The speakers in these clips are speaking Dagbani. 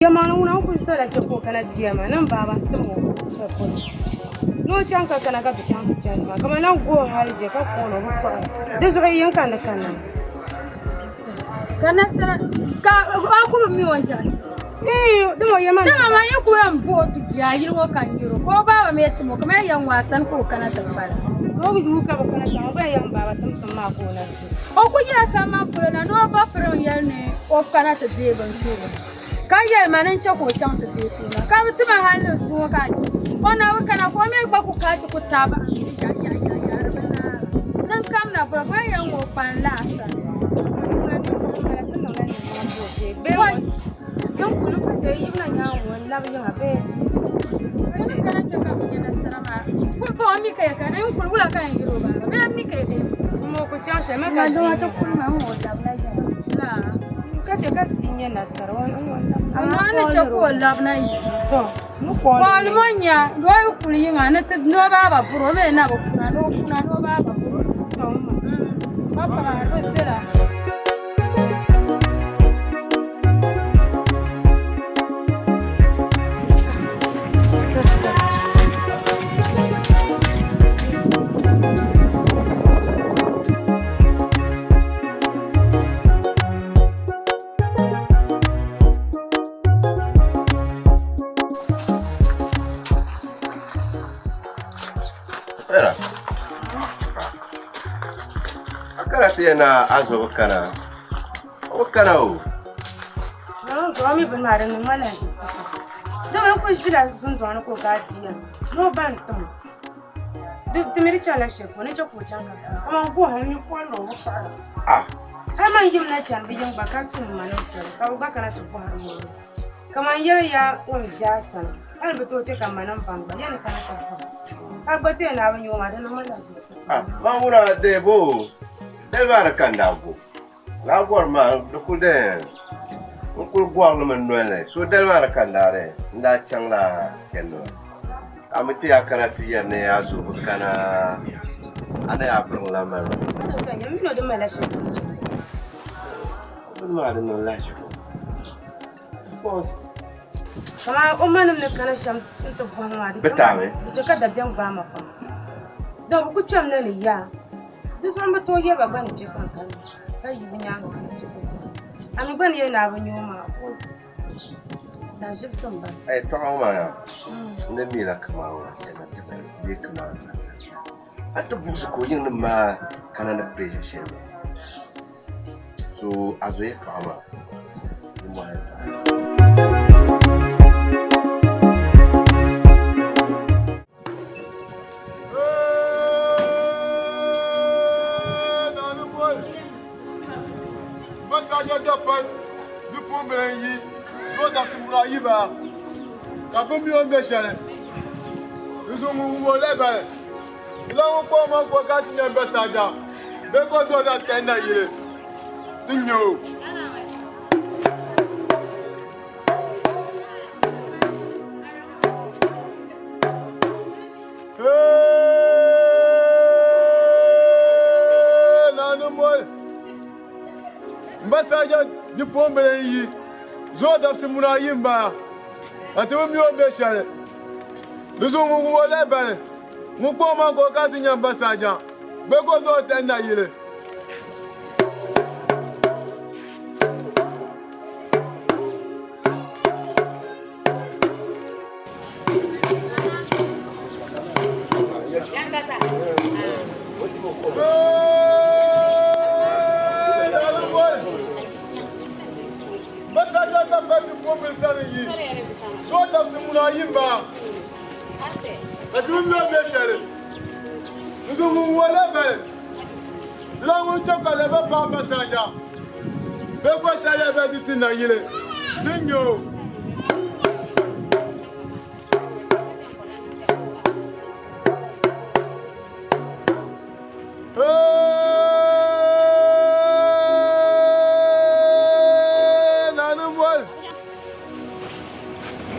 Yɛlimaŋli ŋuna n kuli sola kpe ka o kana ti ya maa ni m baaba n-tim o shɛli polo ni o chaŋ ka kana ka bɛ chaŋ ti chandi maa kaman na gooi hali je ka kooni o bi kpuɣi di zuɣu yi n-kandi kanna maa. Ka nasara ka o ku bi mi o ni chaŋ shɛm. Ii, dama o yɛlimaŋli. Dama maa yi ku yɛn bo o ti bia yili ŋɔ ka n nyari o ka o baaba mi tim o kamani yɛn ŋɔ a sani ka o kana ti kpala. O yuui ka bi kana chaŋ o gba yɛn m baaba timsim maa ka o na ti. O ku yila samban polo na ni o ba piri n-yɛli ni o kana ti deei binsuhigu ka yɛli ma ni n chɛ ka o chaŋ ti deei suuna ka bɛ ti ma hal ni n suŋ o ka a chɛ o na bi kana ka o mi gba ku kana ti ku taai bahi n suhu yayayayayaha di bi naara ni n kamina bɔra ka o yɛn ŋɔ o kpani la a sani. Kɔɔli ŋɔ nya di o yi kuli yiŋa ni ti ni o baaba buri o mi na bi kuna ni o kuna ni o baaba buri o ka paɣa di viɛla. Sarah. A kana ti yɛn na a zo bi kana. O bi kana o. N zuɣu mi bini maa di niŋ ma lahiʒibisi pam. Dama n kuli ʒila dundɔŋ ni ka o ka ti yɛli ni o ba n-tim o. Di mi di chanila shɛli polo ni chɛ ka o chaŋ ka kana. Kaman gohim n mi koliri o bi kpuɣiri. Ah. Hali man yim na chani bɛ yiŋ gba ka tim ma ni soli ka bɛ gba kana ti bɔhiri ma o. Kaman yɛli ya o ni be a sani, hali bɛ tooi chɛ ka manim baŋ gba, ya ni kana ka bɔhi. Hali gba ti yɛn daa bi nya o maa, di niŋ ma lahiʒibisi pam. Ah, man ŋuna dee bo dali maa ni ka n daa go. Lala gɔrim maa di kuli dee n kuli gɔri li mi noli ni. So dali maa ni ka n daa dee n daa chaŋla chandi maa. Ka a mi ti yaa kana ti yɛri ni a zo bi kana a ni yaa biriŋ la mali maa. Bini maa di niŋ lahiʒibu. Because Kaman o manim ni kana shɛm nti bɔhi maa, Bɛ taami. di chɛ ka dabiɛm gbaai ma pam. Dama bɛ kul kpɛmina ni yaa. Di zuɣu m bi tooi yɛli ba gba ni kpe ka n kana, ka yi bɛ nyaaŋa ka na kpe ka n kana. A mi gba ni yɛli ni a bi nya o maa, o lahiʒibisi m-bala. A yɛtɔɣa ŋɔ maa n ni mi la kaman ŋɔ tɛma tɛma bee kaman a ti buɣisi ka o yiŋnim maa kana ni pressure shɛli maa. So a zo yɛtɔɣa maa nimmɔhi yɛtɔɣa. Ka bɛ mi o ni be shɛli n-zuŋ ŋun o lahibali. N lan ŋun kpuɣi o maŋ ka o kana ti nya m ba Saja bee ka o zaŋ o zaŋ tahi nayili ti nya o. Hey, naani moli m ba Saja bipuɣimbila n-yi zuɣu dabisi muna ayi m-bala ka ti bi mi o ni be shɛli. Di zuɣu ŋun wum o lahibali ŋun kpuɣi o maŋ ka o kana ti nya m ba Saja bee ka o zaŋ o tahi nayili.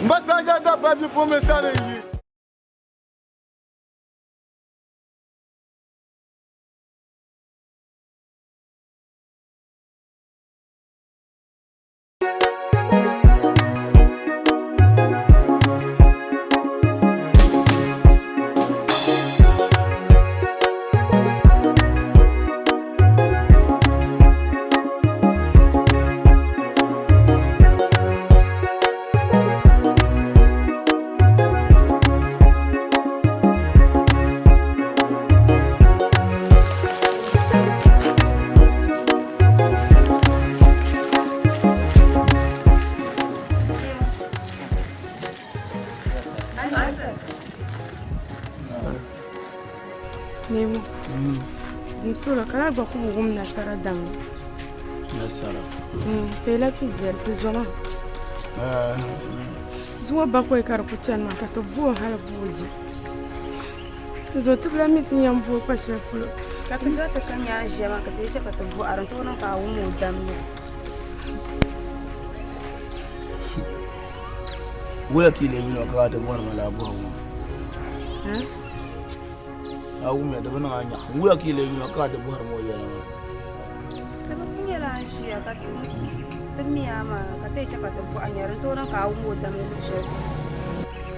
M ba Saja dabba bipuɣimbila sani n-yi. Nemo. N suhiri ka lala gba ku bi wum nasara damli. Nasara. Feela ti biɛli ti zoma. Zuŋɔ bakɔi ka di ku chani maa ka ti booi hali booi ji. N zo ti bi lahi mi ti ni yɛn booi kpa shɛli polo. Ka ti gari ti ka nya a ʒiya maa ka ti yi chɛ ka ti bɔhiri n-tooi niŋ ka a wum o damli. Wula ka yi lee yino ka ti bɔri ma lala bɔhigu maa? A wumya di bi niŋ a nyaɣa. Wula ka yi lee yino ka ti bɔhiri ma o yɛla maa? Ti bi ku nyɛla a ni ʒiya ka ti mi a maa ka ti yi chɛ ka ti bɔhi nya di n-tooi niŋ ka a wum o damli luɣ shɛli polo.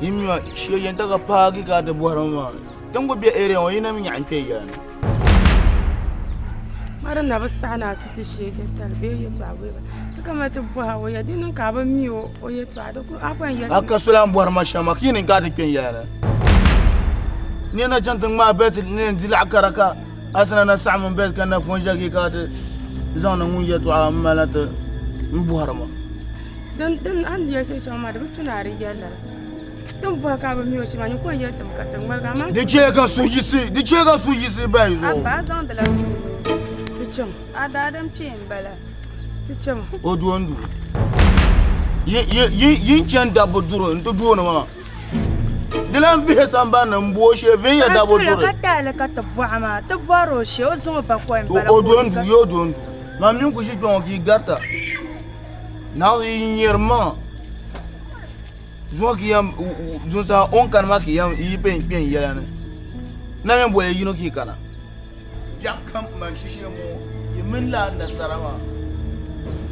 Yi mi maa, shee yɛn ka paagi ka ti bɔhiri ma maa. Ti ni ku be area ŋɔ yi na mi nyaɣi n-kpe yɛla ni. Ma di na bi saɣi ni a ti ti shee je tali bee yɛltɔɣa bee ba. Ti kamani ti bɔhi a o ya di niŋ ka a bi mi o yɛltɔɣa di ku a ku yɛn yɛli. A ka soli a ni bɔhiri ma shɛm maa ka yi niŋ ka a ti kpe n-yɛla ni. Ni na chaŋ ti ŋmaai bɛt ni n di laɣ kara ka a sina na saɣim m bɛt ka na fɔn ʒiya ka yi ka a ti zaŋdi ŋun yɛltɔɣa m-mali na ti m bɔhiri ma. Din din a ni yɛli shɛli shɛm maa di bi tu ni a di yɛli lala. Ti ni bɔhi ka a bi mi o shɛm maa nyin ku yɛn yɛli ti mi ka ti ŋmaligi amaa. Di chɛ ka so yiɣisi, di chɛ ka so yiɣisi bahi zuɣu. Abba, a zaŋdila suhu. Ti chaŋ. A daadam kpee m-bala. Ti chaŋ. O doon duu. Yi ni chani dabba duri nti dooni maa, di lan vihi sambani ni m-bo o shee vihiya dabba duri. Ka taali ka ti bɔhi maa, ti bɔri o shee, o zaŋ o bakɔi m-bala O doon duu, yi o doon duu. Man mini ku ʒi kpe ŋɔ ka yi garita. Naawuni yi nyari ma. Zuŋɔ ka yɛn zuŋsa o ni kani maa ka yɛn yi pɛ kpɛ n yɛla ni na mini boli yino ka yi kana biɛɣu kam man shishee ŋɔ yi mini laa nasara maa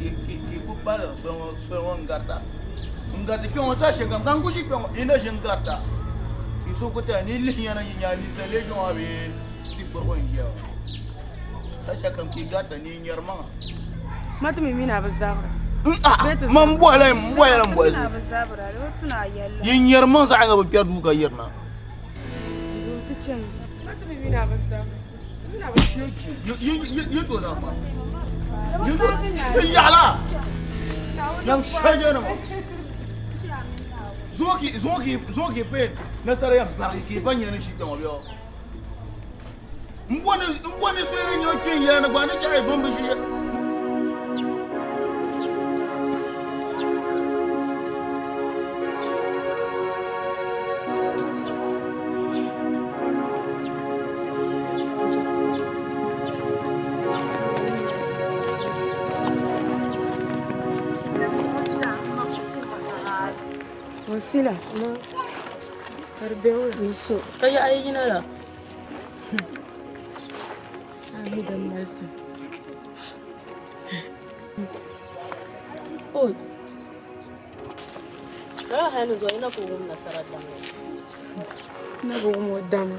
ka yi ku paligi soli ŋɔ n garita n gariti kpɛ ŋɔ saha shɛli kam ka n ku ʒi kpɛ ŋɔ yi na ʒi n garita ka yi suhu ku taya ni yi lihi nya na yi nya ninsal lee kpɛ ŋɔ bee ti kpurigu n ʒiya ŋɔ saha shɛli kam ka yi garita ni yi nyari maŋa Ma ti mi mini a bi zabira. Man bɔhila n bɔhila n bɔhi yi nyɛri maŋ zaɣ yinga bi kpɛri duu ka yirina. Yi to zaŋ ma yi yaɣala yam shɛjɛnima zuŋɔ ki peen nasara yɛn barigi ka yi ba nyɛ ni shi kpɛŋɔ bɛ N bɔni so yi nyɛ kpɛn yɛla ni gba ni chɛhi bɔmbu shee. Wasila, ka di be wula? Ka yaɣa yi yina la? Na bi wum o dama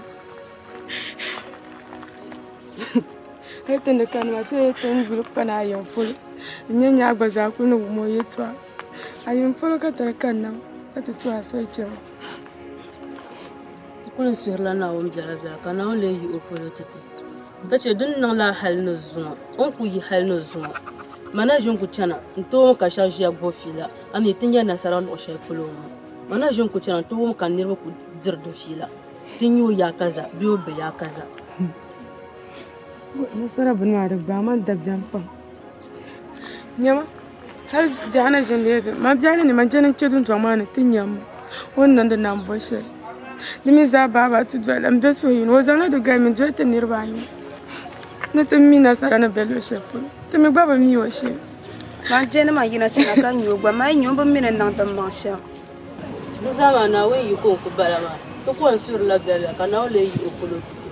hali ti ni kani maa ti yɛli ti ni yuli kpani a yiŋ polo n nyɛ nyaa gba zaa kuli ni wum o yɛltɔɣa a yiŋ polo ka ti di kanna ka ti tuhi a soli kpɛma. N kul suhirila Naawuni biɛlabiɛla ka Naawuni lee yi o polo ti ti, ka chɛ di ni niŋ lala hal ni zuŋɔ, o ni ku yi hal ni zuŋɔ. Ma na ʒi n-ku chana nti wum ka shɛba ʒiya gbubi fiila, a mi ti nya nasara luɣ shɛli polo ŋɔ. Ma na ʒi n-ku chana nti wum ka niriba ku diri di fiila, ti nya o yaakaza bee o be yaakaza. Nasara bini maa di gbaai ma dabiɛm pam. Nyama, hali biɛɣu ni ʒini leegi ma biɛɣu ni ma jɛni n kpɛ dundɔŋ maa ni ti nyam o ni niŋdi nambo shɛli di mi zaa baaba ti doli n bɛ suhu yini o zaŋla di galimi n doli ti niriba ayi ŋɔ ni ti mi nasara ni bɛ luɣu shɛli polo ti mi gba bi mi o shee. Man jɛni man yina chana ka nya o gba man yi nya o bi mi ni niŋdi m maŋ shɛm. Di zaa maa Naawuni yiko n-ku bala maa. Ti ku yɛn suhirila biɛla ka Naawuni lee yi o polo ti ti.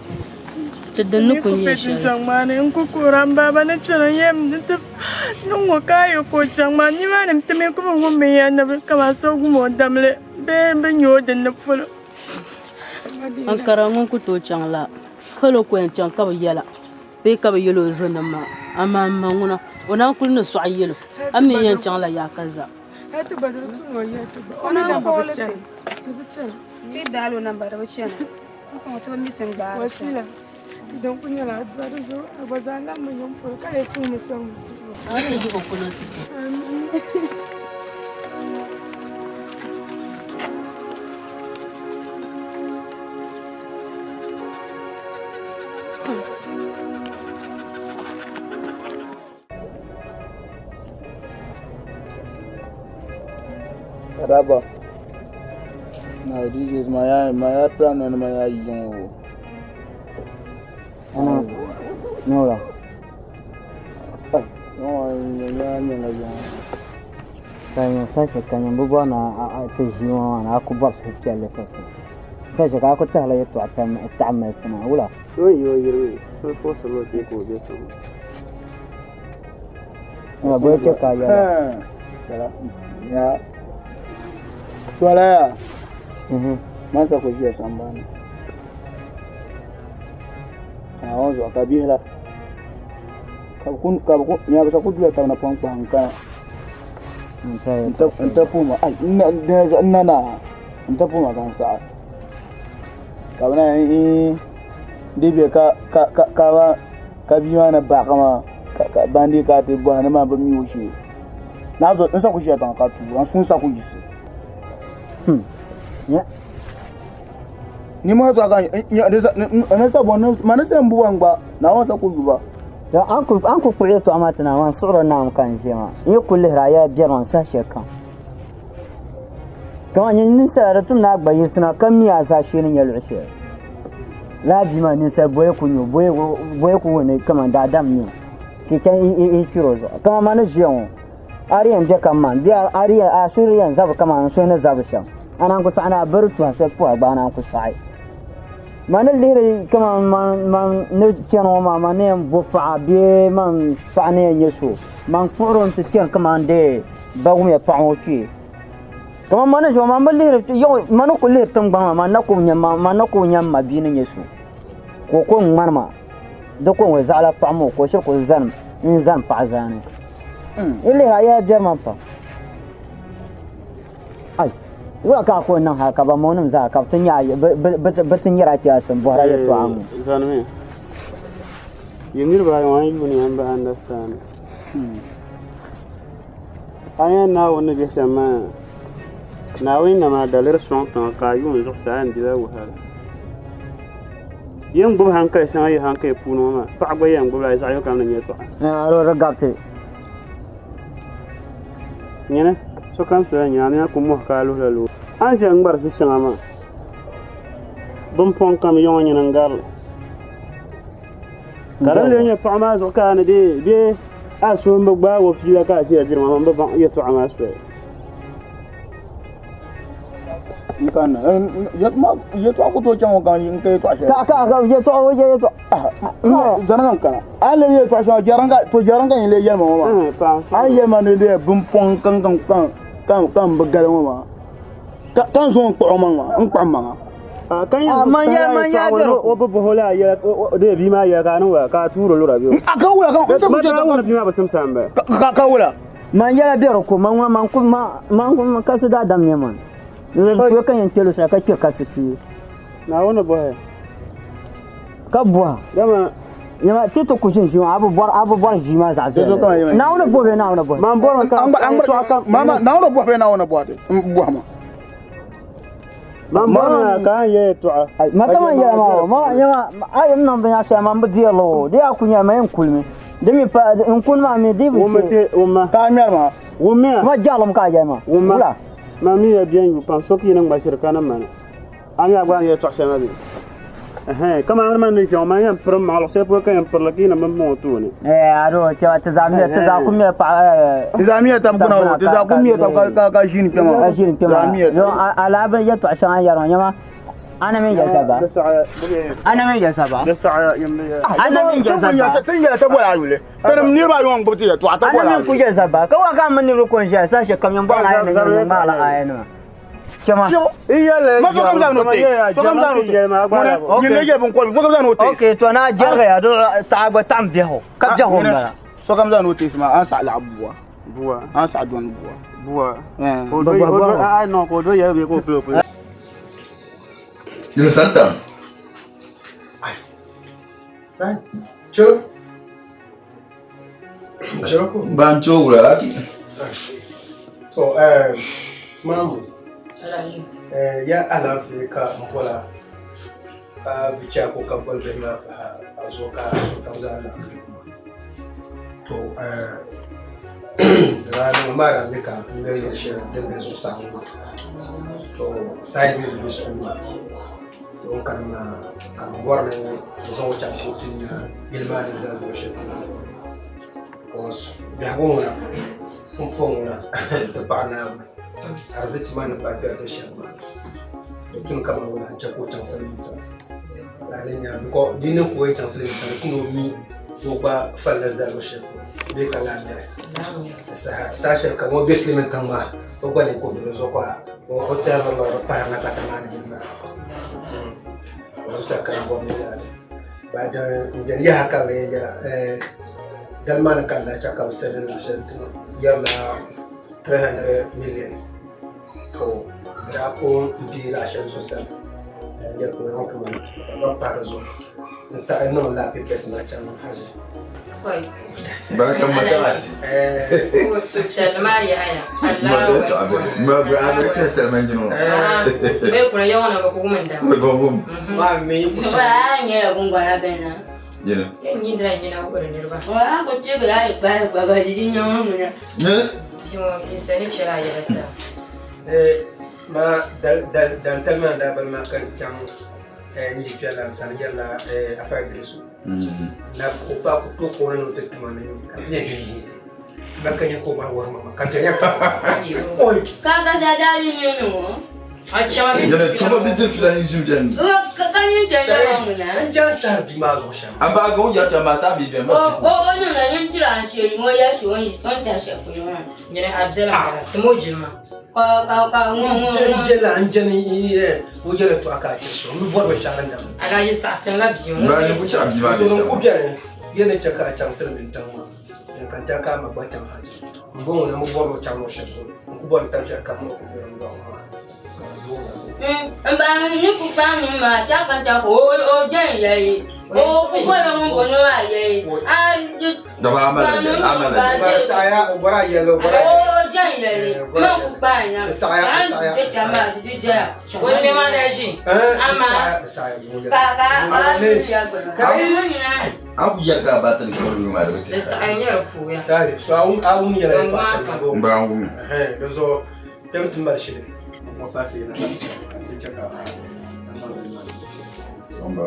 Ti din ni ku nyɛ shɛli. Chaŋ maa ni n ku kuhira m baaba ni kpɛna yɛm ni ti niŋ ŋɔ ka a yi ka o chaŋ maa nimaani ti mi ku bi wum binyɛra ni bi kaman so wum o damli bee bɛ nya o dinni polo. Ankara ŋun ku tooi chaŋ la, hal o ku yɛn chaŋ ka bi yɛla bee ka bi yɛl o zonima maa, amaa m ma ŋuna o naan kuli ni sɔɣi yɛl o, a mi yɛn chaŋla yaaka zaa. Ti daal o namba di bi chana. N ti bi mi tin gbaari Wasila din ku nyɛla adua di zuɣu a gba zaa lammi yiŋ polo ka lee suhimi sɔŋ mi. Amin. Kadaba. Now these days my my plan on my young. Ana nyɛla. Ka nyɛ sashi ka nyɛ bi bɔri ni a ti ʒii ŋɔ maa ni a ku bɔri suhupiɛlli tiriti sashi ka a ku tahila yɛltɔɣa taɣi malisi maa wula. So yi o yiri mi, so puɣisirila o kpee ka o be tiŋa. Nya bɔ chɛ ka a yɛla. Ya. Sola ya. Man sa ku ʒiya sambani. Naawuni zuɣu ka bihi la ka bi nya bi sa ku dula tabi napɔŋ kpahi n kana n ti puhi ma ai n na naa n ti puhi ma ka n saɣi ka bi naan yi di bɛ ka bia maa ni baɣa maa ka ban dii ka ti bɔhi ni maa bi mi o shee n sa ku ʒiya tiŋa ka tuui n suhu sa ku yiɣisi Ni maa zuɣu ka n sa bɔ ma ni sa n buba n gba Naawuni sa ku yuba. An ku kpuɣi yɛltɔɣa maa ti Naawuni suɣiri Naawuni ka n ʒiya maa n yi kuli lihiri a yɛla biɛri maa saha shɛli kam. Kaman nyini ninsala di tum ni a gba yiɣisina ka mi a zaashee ni nyɛ luɣ shɛli. Lala bia maa ninsal boli ku nya o boli ku wuhi ni kaman daadam n-nyɛ o ka yi chaŋ yi kpiri o zuɣu. Kaman ma ni ʒiya ŋɔ a di yɛn be kam maa bee a suhu di yɛn zabi kaman n suhu ni zabi shɛm. A naan ku saɣi ni a biri tuha shɛli puhi a gba a naan ku saɣi. Man ni lihiri kaman man ni chani ŋɔ maa man ni yɛn bo paɣa bee man paɣa ni yɛn nyɛ so man kpuɣiri o nti chani kaman dee ba wumiya paɣa ŋɔ kpee. Kaman man ni ʒiya ŋɔ man bi lihiri yaɣi man ni ku lihiri tiŋgbani maa man na ku nya man na ku nya m ma bia ni nyɛ so ka o ko ŋ-ŋmani ma di ko ŋɔ zaɣila paɣa maa ka o shiri ku zani n-zani paɣa zaani. Yi lihiri a yɛla biɛri man pam. Ai, wula ka a ku niŋ hal ka ba monim zaa ka bɛ ti nya a, bɛ ti nyari a kpiɔŋsi m-bɔhir a yɛtɔɣa ŋɔ? Zanimi, yi niriba ayi ŋɔ a ni yuuni ya m-bi understand. A nya Naawuni ni be shɛm maa, Naawuni nam a daliri sɔŋ tiŋa ka a yuuni zuɣusaa a yɛn dila wahala. Yi ni gbubi hankali shɛŋa yi hankali puuni ŋɔ maa, paɣa gba yɛn gbubila zaɣ yini kam ni nyɛ paɣa. Di gabiti. Nyini, sokam soya nyini a nina ku mɔhi ka a luhila loori. A ni ʒiya ŋmari ʒi shɛŋa maa, bimpɔŋ kam yiŋɔ nyini n-gari li. Ka din lee nyɛ paɣa maa zuɣu ka a ni deei bee a suhu m-bi gbaag o fiila ka a ʒiya diri maa, man bi baŋ yɛtɔɣa maa soli. N kanna yɛtɔɣa ku tooi chaŋ o ka n ka yɛtɔɣa shɛli. Ka ka ka yɛtɔɣa o yɛtɔɣa. Zani ka n kana a ni lee yɛtɔɣa shɛŋa jɛriŋga to jɛriŋga n lee yɛli ma ŋɔ maa a ni yɛli ma ni di binpɔŋ kan kan kan kan kan bi gali ŋɔ maa ka n zaŋ n kpuɣi maŋ maa n kpuɣi maŋa. Ka nyɛ Man yɛli man yɛli bɛri o bi bɔhi o la yɛla de bia maa yɛla ka a niŋ wula ka a tuuri lura bɛ o. A ka wula ka n Ma daa wuni bia maa bi simsa n bala. ka ka wula. Man yɛla bɛri ko man ŋuna man ku man man kasi daadam nyɛ man. Ni ka yɛn kpɛ luɣushɛli ka kpɛ kasi shee. Naawuni bɔhi. Ka bɔha. Dama. Nyama ti ti ku ʒin ʒii ŋɔ a bi bɔri a bi bɔri ʒii maa zaɣ viɛlli. Naawuni bɔhi bee Naawuni bɔhi. Man bɔri ka yɛltɔɣa kam. Mama Naawuni bɔhi bee Naawuni bɔhi ti bɔhi ma. Man bɔri ka a yɛ yɛltɔɣa. Ma kaman yɛla maa ma nyama a yɛn niŋ binyɛr shɛli man bi deeri li o di yaa ku nyɛla man yɛn kulimi di mi pa n kuni maa mi di bi kpe. Wumma. Ka a ŋmɛri maa. Wummiya. Ma jaɣalim ka a yɛli ma. Wumma. Wula. Man mi ya biɛn yu pam so ki ni ŋma shiri ka ni mani. A mi a gba ni yɛltɔɣa shɛli maa bee? Ɛhɛn, kamani man ni ʒiya ŋɔ, man yɛn pirim maŋ luɣ shɛli polo ka yɛn pirili ka yi ni bini ŋɔ tooni. Ɛɛ, a do chɛ ti zaa miya ti zaa ku miya paɣa. Ti zaa miya tab guna o, ti zaa ku miya tab ka ka ka ʒini kpɛma. Ka ʒini kpɛma. Zaa miya Yo a lahi bi yɛltɔɣa shɛŋa yɛri ŋɔ nyama a na mini yɛli saba. A na mini yɛli saba. A na mini yɛli saba. Ti yɛla ti bɔla a yuli. Tinim niriba ayi ŋɔ n-gbubi ti yɛltɔɣa ti A bɔla na a mini ku yuli. yɛli saba. Ka wa ka a mini niriba ko n-ʒiya saha shɛli kam yɛn bɔrila a yɛn ni ŋmaala aayanima. Chama. Ma sokam zaa ni o teei. Sokam zaa ni o teei. Ŋuni nyin lee yɛli binkɔbigu sokam zaa ni o teei. Okay, to na jɛriga ya do taɣa gba taɣam biɛhigu ka biɛhigu n bala. Sokam zaa ni o teei maa a ni saɣi laɣa bua. Bua. A ni saɣi dɔni bua. Bua. Eh. O do o do a no ko do yɛli bee ka o pili o pili. Yini santam. Ai. Sai. Chelo. Chelo ko. Ban cho wula la ki. To eh mamu. Eh ya alaafee ka n bola ka bi chɛ ko ka boli bihi maa pahi a zuɣu ka sokam zaa laɣim kpɛ ŋɔ. To eh Di daa niŋ maa daa mi ka n miri yili shɛli din be zuɣusaa ŋɔ maa. To saha yi mi bi be sukuu maa. To n kani maa ka n bɔri ni n zaŋ o chaŋ ka o ti nya yili maa ni zali luɣ shɛli polo. Because biɛhigu ŋuna pumpɔŋ ŋuna ti paɣa Naawuni arizichi maa ni paai kpɛri di shɛm maa. Di tuni kaman ŋuna n-chɛ ka o chaŋ silimiintiŋ. Ka di nya because di niŋ ka o yɛn chaŋ silimiintiŋ di tu ni o mi o gba falila zalibu shɛli polo bee ka lahi miri. Di saha saha shɛli kam o be silimiintiŋ maa o gba ni ku be di zuɣu ka o tɛhiri mi di pahirila ka ti maani yili maa. O zuɣu ka n bɔri ni yaali. Ba din n beni yaha ka di lee yɛla dali maa ni ka n daa chaŋ ka bɛ sali luɣ shɛli ti ma yɛrila 300 million. To bɛ daa ku n-deei laɣ shɛli zuɣusaa n yɛli ka o zaŋ ti ma ka zaŋ pahi di zuɣu n saɣi niŋ lala papers maa chaŋ haji. Baraka matachi. Suhupiɛlli maa yaɣiya. Ma gba America salima nyini o. Bɛ kuna yaŋɔ na bɛ ku wum n dama. Bɛ wum. Maa mi ku chaŋ. Waa nyɛla gungɔna bɛna. Yini. Yɛn nyindira nyina wuhiri niriba. Waa ku chibila yi kpahi kpaga di di nyɛŋɔ muna. Nyini. Bia ŋɔ ninsal ni chɛla a yɛla taa. Ma dantali maa daa bali maa ka n chaŋ n yi kpɛrila n sani yɛrila Afa Idrisu. Na o pa ku tooi kooni ni o ti tuma ni ka n nyɛ hihihi ba ka nyɛ ka o mali wɔri ma ka n nyɛ oi Ka ka sa daa yi nyɛ ni ŋɔ. Yɛlɛ chɔba bi diri fila ni ʒim bɛni. Ka nyin chɛ nyɛ ŋɔ ŋuna. N jɛn tahiri bia maa zuɣu shɛm. A baagi o yɛri shɛm maa saa mi bɛni O o o niŋla nyin tira n shee ŋɔ ya shi o ni tahi shɛli polo maa. Nyini a biɛla m-bala tim o jilima. Ka ka ka ŋɔ ŋɔ ŋɔ. N jɛla n jɛni o yɛla tɔɣa ka a chɛ so n bi bɔri binshɛɣu din damdi. Alhaji saɣisimla bia ŋɔ. Maa ni ku chaɣ bia maa So bɛ din shɛm. ku bɛni yɛ ni chɛ ka a chaŋ silimiintiŋ maa din ka n tɛha ka a ma gba chaŋ haji. M bo ŋuna m bi bɔri o chaŋ luɣ shɛli polo n ku bɔri ni tabichɛri kam ŋɔ ku be din lɔɣu maa. N ba ni ku kpaŋ ni maa chaŋ ka chaŋ ka o o jɛn yayi o ku bɔla ŋun bɔŋɔ maa yayi a di Dama a mali yɛli, a mali yɛli. Bari saɣaya o bɔri a yɛli o bɔri a o yɛli. jɛn yayi man ku kpaŋ na Di saɣaya, di ka saɣaya, di chaŋ maa di di jɛya. O ni maa daa ʒi. Amaa. Di saɣaya di saɣaya. Ka ka a di ya gbana. Ka a ku yɛli ka a ba tiri kpɔri yuma di bi Di saɣaya nyɛ di fuuya. Saɣaya so a wum a wum yɛla yɛltɔɣa shɛli N ba n wum. Ɛhɛn di zuɣu kpɛm ti mali shili n safi na ka ti chaŋ ka ti chɛ ka a niŋ li maa ni shɛli. N ba.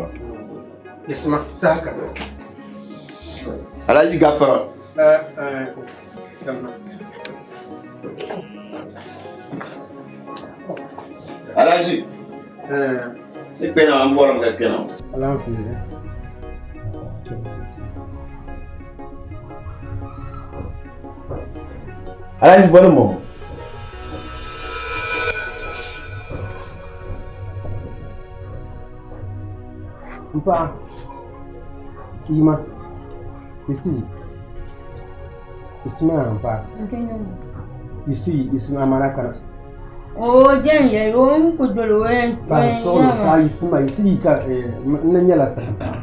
Yisima saha ka. Alhaji Gafara. Alhaji. Ni kpɛna n bɔrim ka kpɛna. Alaafee. Alhaji bɔni mɔ. N paɣa yima isi isima n paɣa isi isima amana kana. O jɛn yɛli o ni ku doli o yɛn Paɣa sɔglo paɣa yisima isi ka n na nyɛla saha paɣa.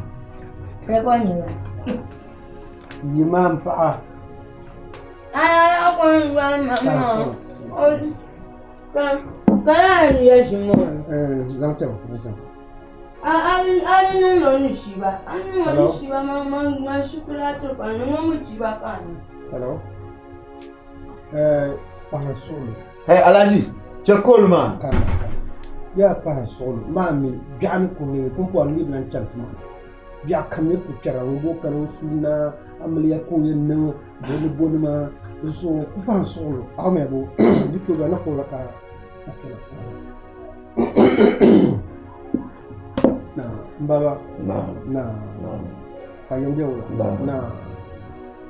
Yima n paɣa. Zaŋ chaŋ zaŋ chaŋ. Hello. Hello. Paɣa suɣuli. Hey Alhaji, chɛ kool maa. Kana kana. Yaa paɣa suɣuli maa mi biɛɣu ni ku neei pumpɔŋ ni bi lan chani tuma ni. Biɛɣu kam ni ku kpɛra ŋun bo kana o suuna amiliya ka o yɛn niŋ boni boni maa di zuɣu ku paɣa suɣuli a mi bo di tooi ba ni kpuɣila ka a kpɛna. Na n baba. Na. Na. Ka yɛn bɛ wula. Na. Na.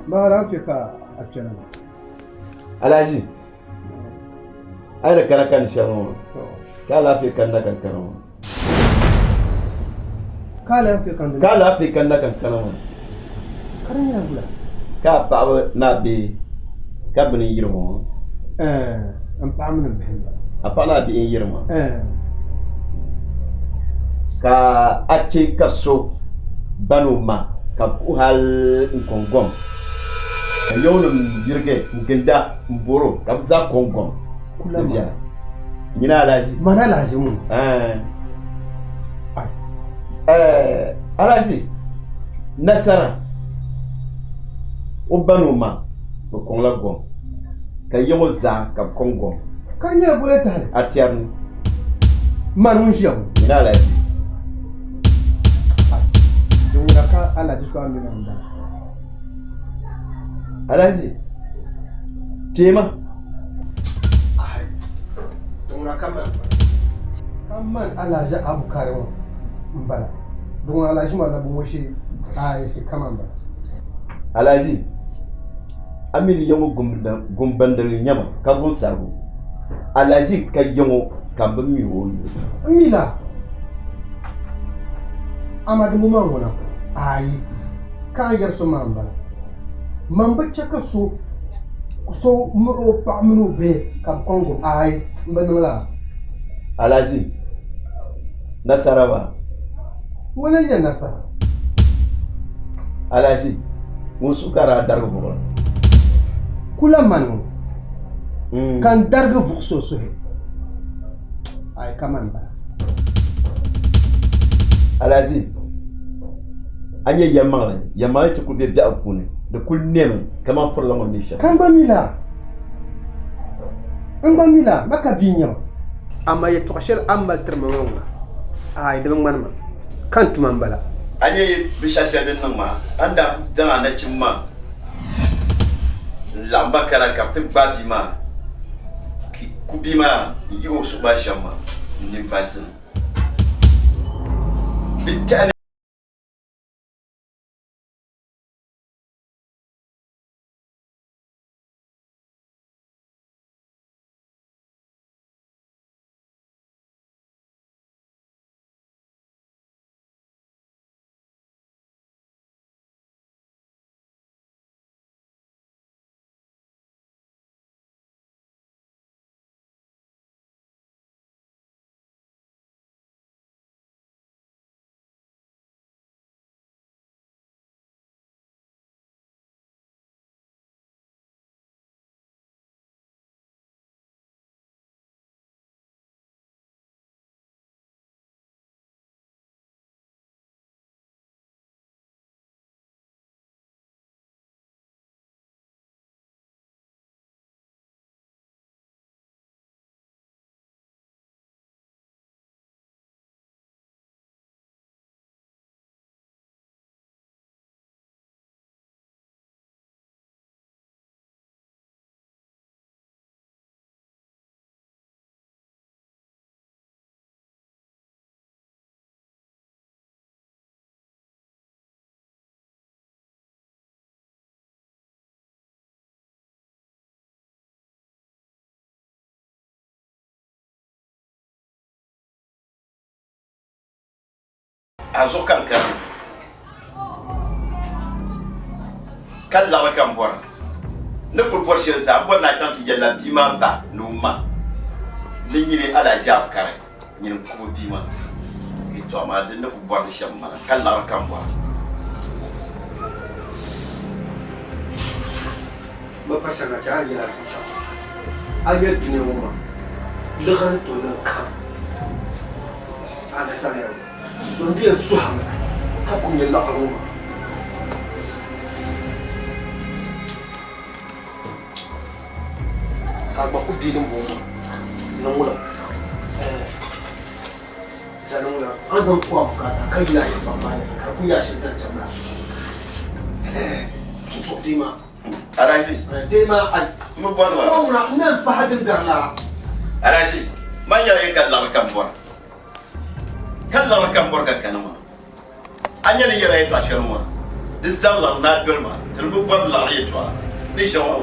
N baba laafee ka a kpɛna maa. Alhaji, a ni kana kani shɛli ŋɔ ka alaafee kanna ka n kana ŋɔ. Ka alaafee kanna. Ka alaafee kanna ka n kana ŋɔ. Ka di nyɛla wula. Ka a paɣaba ni a bihi ka bini n yiri ŋɔ. Ɛɛ n paɣa mini n bihi n bala. A paɣa ni a bihi n yiri ŋɔ. Ɛɛ. Ka a chɛ ka so ba ni o ma ka kuhi hali n kɔŋ gom. Ka yawnim yirigi n-ginda m-bɔr o, ka bɛ zaa kɔŋ gom. Di viɛla. Nyini Alhaji. Mani Alhaji ŋun. Ɛɛ, Alhaji, nasara o ba ni o ma, bɛ kɔŋla gom. Ka ya ŋɔ zaa ka bɛ kɔŋ gom. Ka di nyɛla boli tahili. A tɛri ni. Mani ŋun ʒiya ŋɔ. Nyini Alhaji. Din ŋuna ka Alhaji shɔɣu mini a m-bala. Alhaji, teema. Ahi, din ŋuna ka mani m-bala. Ka mani Alhaji Abu Kari ŋɔ m-bala. Din ŋuna Alhaji maa labi ŋɔ shee, ayi, ka mani m-bala. Alhaji. A mi ni ya ŋɔ gumbandili nyama ka gun sarigu. Alahizi ka ya ŋɔ ka m bi mi o yuli. M mi la amaa dimbo maa ŋuna, aai, ka a ni yɛri so maa m-bala. Man bi chɛ ka so so min o paɣa mini o bihi ka bɛ kɔŋ gum, aai, m bi niŋ lala. Alahizi, Nasara maa. Ŋuni n-nyɛ nasara? Alahizi, ŋun su ka daa darigi vuɣili. Kula mani ŋɔ ka n darigi vuɣisi o suhi. Ayi ka mani bala. Alahizi, a nya yɛlimaŋli, yɛlimaŋli ti kuli be biɛhigu puuni, di kuli nɛmi kaman furila ŋɔ ni ne shɛm. Ka n gba mi laa, n gba mi laa, ma ka bia n-nyɛ ma. Amaa yɛtɔɣ shɛli a ni mali tiri ma ŋɔ ŋuna, aai, di bi ŋmani ma, ka n tuma m-bala. A nya binshɛɣu shɛli din niŋ maa, a ni daa zaŋ a nachimba maa n-laɣim ba kana ka bɛ ti gbaai bia maa ku bia maa n-yih o suɣu maa shɛm maa n nini palisi ni. Bɛ tɛhi ni. A zuɣu ka n kani ka liɣiri ka n bɔra ni kuli bɔri shɛli zaa n bɔri ni a chaŋ ti yɛlila bia maa ba ni o ma ni nyini alaʒiɛɣu kari nyini n kubi bia maa yɛltɔɣa maa din ni kuli bɔri li shɛm m-bala ka liɣiri ka n bɔra. M ba Sanacha a yɛla binshɛɣu a nya dunia ŋɔ maa liɣiri ni tooi niŋ kam a nasara ya ŋɔ so n-di yɛn suhimi ka ku nya liɣiri ŋɔ maa. Ka a gba ku deei dimbɔŋɔ maa niŋ wula? Ɛɛh zani ŋuna a ni zaŋ ku a bukaata ka yuli a yɛltɔɣa maa yɛla ka di ku nyɛ a shiri zani chaŋ ni a suhu. Ɛɛh n suhu deei maa. Alhaji. Deei maa a. M bi bɔri maa. Ŋɔ ŋuna n na pahi din gari la. Alhaji, man nyɛla yi ka liɣiri ka m bɔra. Ka liɣiri ka m bɔri ka kana maa. A nya ni yɛla yɛtɔɣa shɛli ŋɔ, di zaŋ liɣiri ni a doli ma, ti ni bi bɔri liɣiri yɛtɔɣa ni ʒe ŋɔ.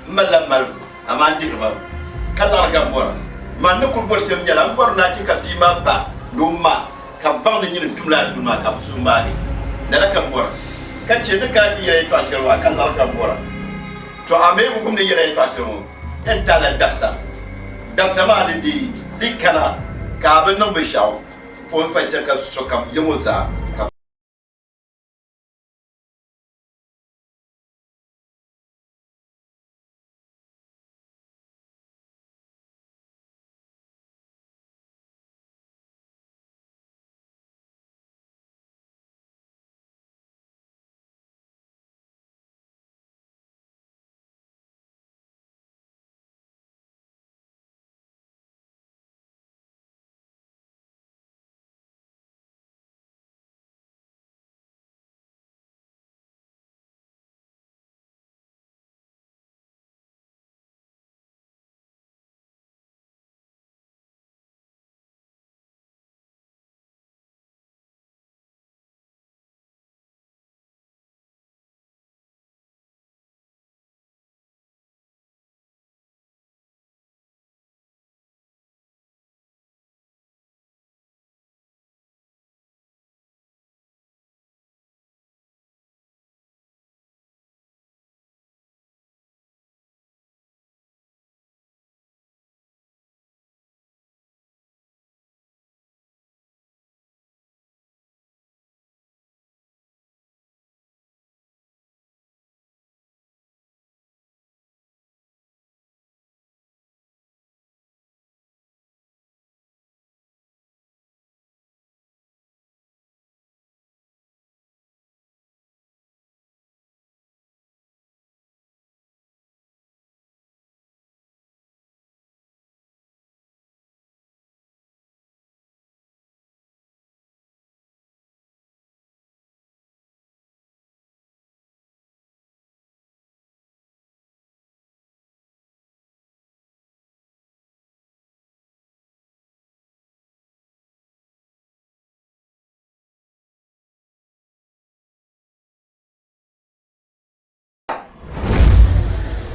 M malila malibu, amaa n dihiri ba mi, ka liɣiri ka m bɔra. Man ni kul bɔri shɛm nyɛla, m bɔri ni a chɛ ka bia maa ba ni o ma, ka bɛ baŋ ni nyini n-tumla a tuuni maa ka bɛ suhu maagi. Lala ka m bɔra, ka chɛ ni kana ti yɛla yɛtɔɣa shɛli ŋɔ, a ka liɣiri ka m bɔra. Tɔ a mi bi wum ni yɛla yɛtɔɣa shɛli ŋɔ, n ti a la dabisa. Dabisa maa ni di kana ka a bi niŋ binshɛɣu. Pɔi fa chɛ ka sokam ya ŋɔ zaa ka.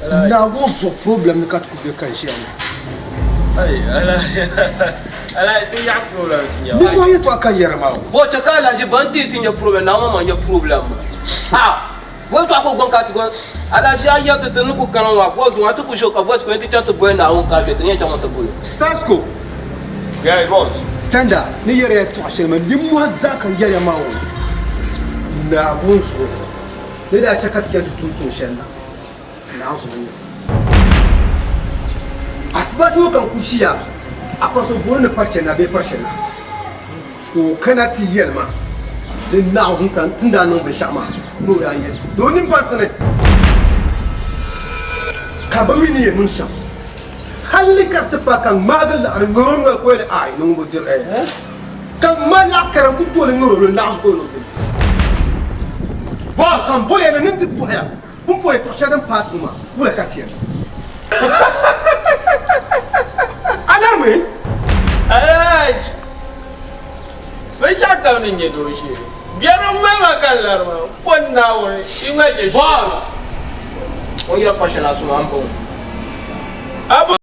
Naawuni zuɣu problem ni ka ti ku be ka n ʒiya ŋɔ. Ninmɔhi yɛtɔɣa ka n yɛri maa o. Bɔ chɛ ka alahiʒi ban ti ti nya problem, Naawuni maŋmaŋ nya problem maa. Ha! Bɔ yɛtɔɣa ka o gɔŋ ka a ti gɔŋ alahiʒi a yɛri ti ti ni ku kana ŋɔ a bɔ zuŋɔ a ti ku ʒe o ka voice ko yɛn ti chaŋ ti boli Naawuni ka a be ti ni yɛn chaŋ ŋɔ ti boli o. Sasko. Yeah, boss. Tanda ni yɛri ya yɛtɔɣa shɛli maa, ninmɔhi zaa ka n yɛri ya maa o. Naawuni zuɣu ni daa chɛ ka ti chaŋ ti tum tuun shɛli la. Naawuni zuɣu n-nyɛ ti. Asibaasi ŋɔ ka n kul ʒiya, afa so booni ni Parishɛna bee Parishɛna ka o kana ti yɛli ma ni Naawuni ti ni daa niŋ binshɛɣu maa ni o daa nya ti ni o nini bansi ni, ka bɛ mi ni yɛn niŋ shɛm. Halli ka di ti paai ka ŋmaagi laɣiri ŋar o noli ka o yɛli, Aai, ni ŋun bi diri ɛɛ. Ka ŋmaai laɣ kara n-ku tooi li ŋar o noli Naawuni zuɣu ka o yɛli o bini. Ka m boli ya na ni n ti bɔhi ya. Pumpɔŋ yɛtɔɣ shɛli din paai ti ŋɔ maa, wula ka ti yɛn niŋ? A larimi? Alhaji, binshɛɣu kam ni nyɛ dooshee, biɛri m-mali ma ka n lari maa, m poni Naawuni, yi ŋma je shɛli. Boss! O yɛri pa shɛli a suma m-bɔŋɔ. A bo.